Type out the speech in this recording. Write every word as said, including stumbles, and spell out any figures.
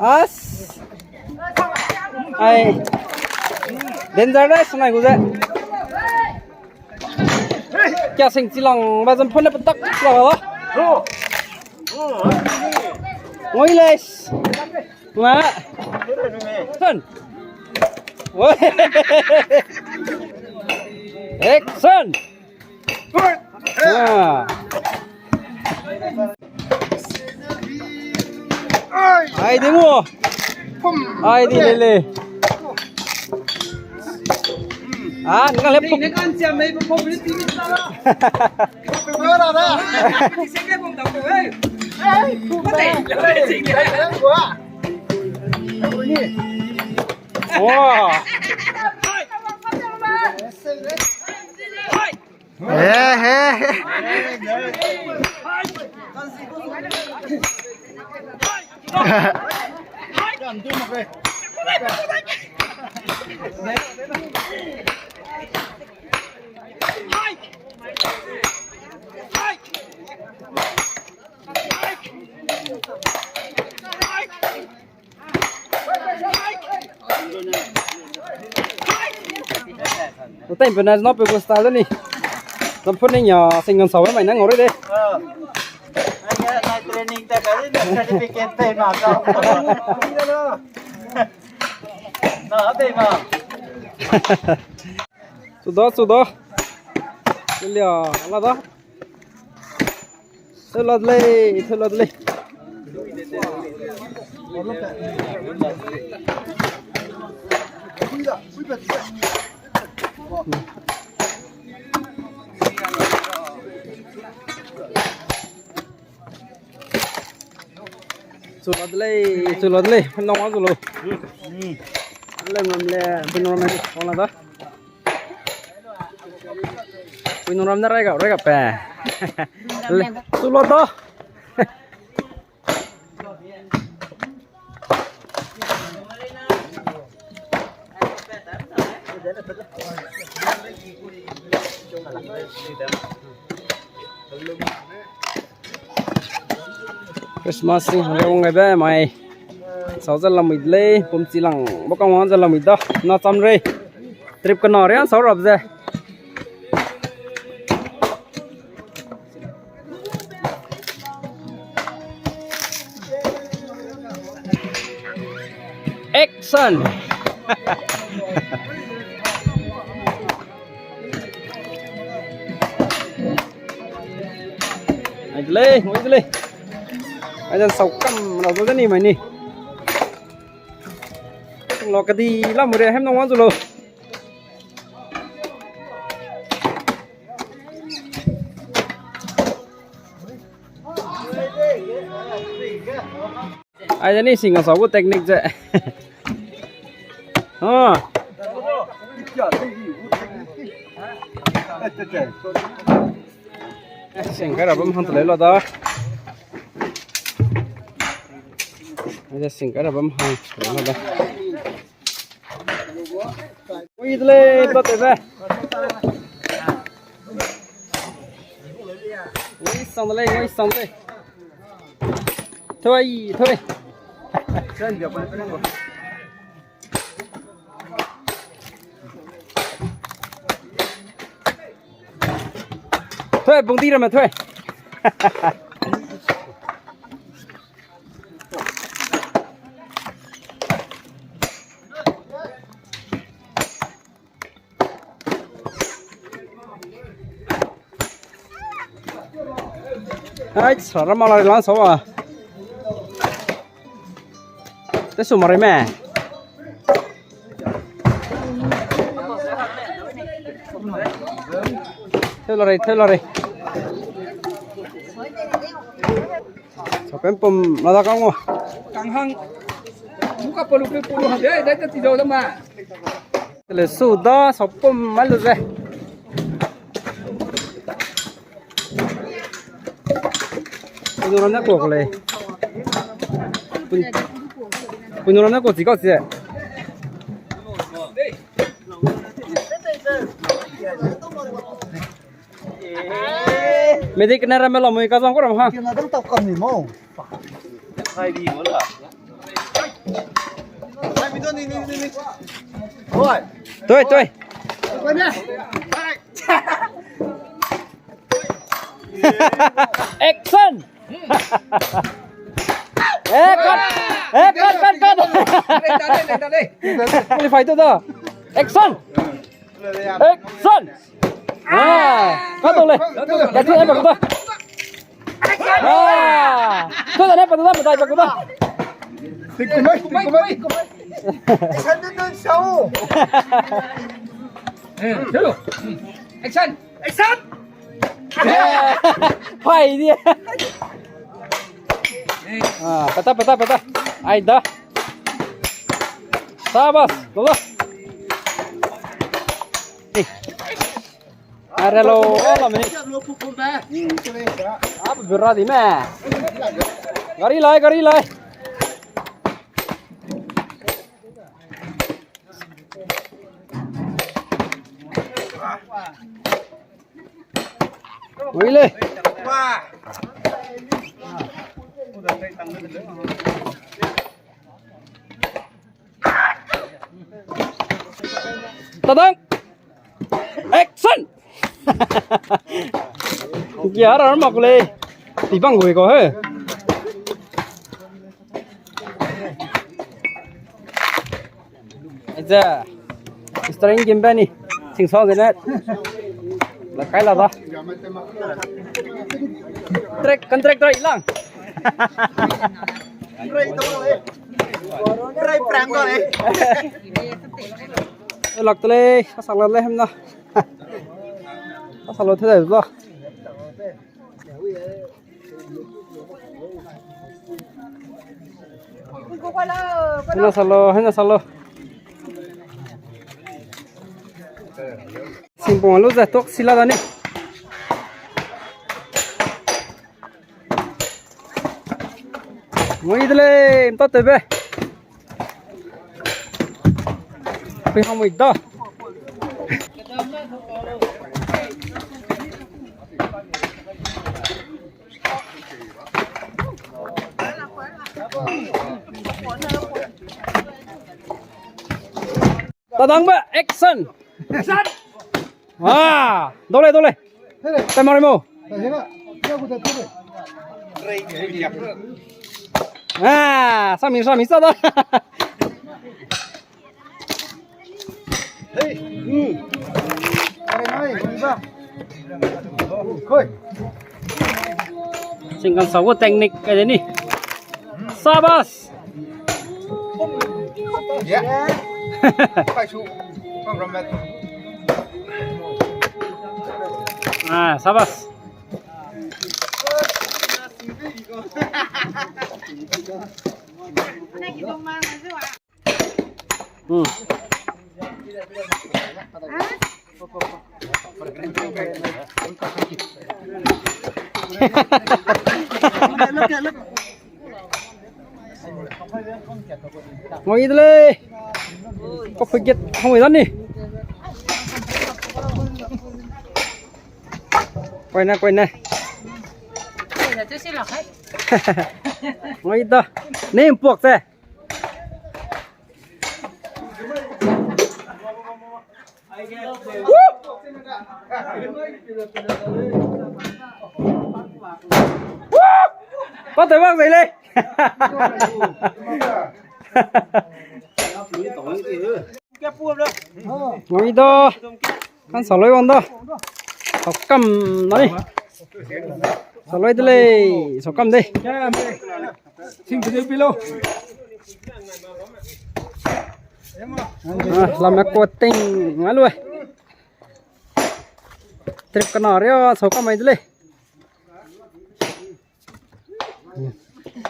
As. Ai. Danger da, sanai gu ze. Kia sing chilang ba zam phone petak la ba. Ngoi les. Nga. Son. Action. Ah. Ai di mo. Ai di le le. Ah, nang le puk. Wow. He, he, he. Utai pena no pe gusta ni. Samphun ning ya sing ngan sawe mai nang ore de. Ah. Ai ya, na training ta kari na certificate pe ma ka. Na pe ma. Sudo, sudo. Lia, ala da. Thela de lei, thela de lei. Chula de lei, chula de lei. Nong wa chula. Le ngam le, bin ngam le, wala da. Pui nung ram ne rai gau, rai gau pe. Le, tu lo to. Christmas sing hang wang be mai. Sau ze lamui de lei, pum chi lang, bo kang wang ze lamui da, na cham rei. Trip kena rian sau rap ze. Action! Ai de lei, ai de lei. Ai dan sau kam ra zo de ni mai ni. Lo kadi lamui re hem nong wang zu lo. Ai, ni sing a sa gu technique ze. Ah. Sing kai ra bam hang te lei lo da. Ai, sing kai ra bam hang te lei lo da. Ngui de lei, ba te be. Ngui sang de lei, ngui sang de lei. Thoi, thoi. Thoi, bung di ra me thoi. Ai, sara mala ri lan sawa. Te su mari me. Te lari, te lari. Sa pen pum la da kang wo. Kang hang. Muka polu pe polu ha de, de ti do da ma. Te le su da sa pum ma lu ze. Pui nung ram ne kuak lei. Pui, pui nung ram ne kuak chi kau chi. Medic ne ram me lamui ka zang ku ram ha. Kina dang tau kam ni mo. 对对。Action! Eh, cut! Eh, cut, cut, cut! Qualify tu da. Action! Action! Ah, cut dau lei. Cut dau lei, cut dau lei. Ah, cut dau lei, cut dau lei, cut dau lei. Tik kumai, tik kumai. Action! Action! Action! Hai dia. Ah, peta, peta, peta. Ai da. Sabas, dau da. Eh. Are lo, ala me. Apa bura di me. Gari lai, gari lai. Ui le. Tadang. Action! Kia ra mak le. Ti bang gui ko he. Aja. Starting game bani. Sing song gene. La kai la da. Track, contract try lang. Try prank ko le. Lak tele, asa la le hem na. Asa lo thede lo. Hena salo, hena salo. Singpong alu ze tok sila da ni. Ngui de lei, mta tebe. Pui hamui da. Tadang ba, action! Action! Ah, dole, dole. Tamari mo. Ah, sami, sami, sada. Singkan sawo technique kaje ni. Sabas. Ah, sabas. Hmm. Ngoi de lei. Ko forget ngoi da ni. Koi na, koi na. Ngoi da. Ni mpuak se. Woo! Woo! Woo! Pateu bak zai lei. Ngoi da. Kan saloi wang da. Saukam nai. Saloi de lei. Saukam de. Sing ke pilo. Ah, lam me ko ting ngai lu. Trip kana ria saukam mai de lei.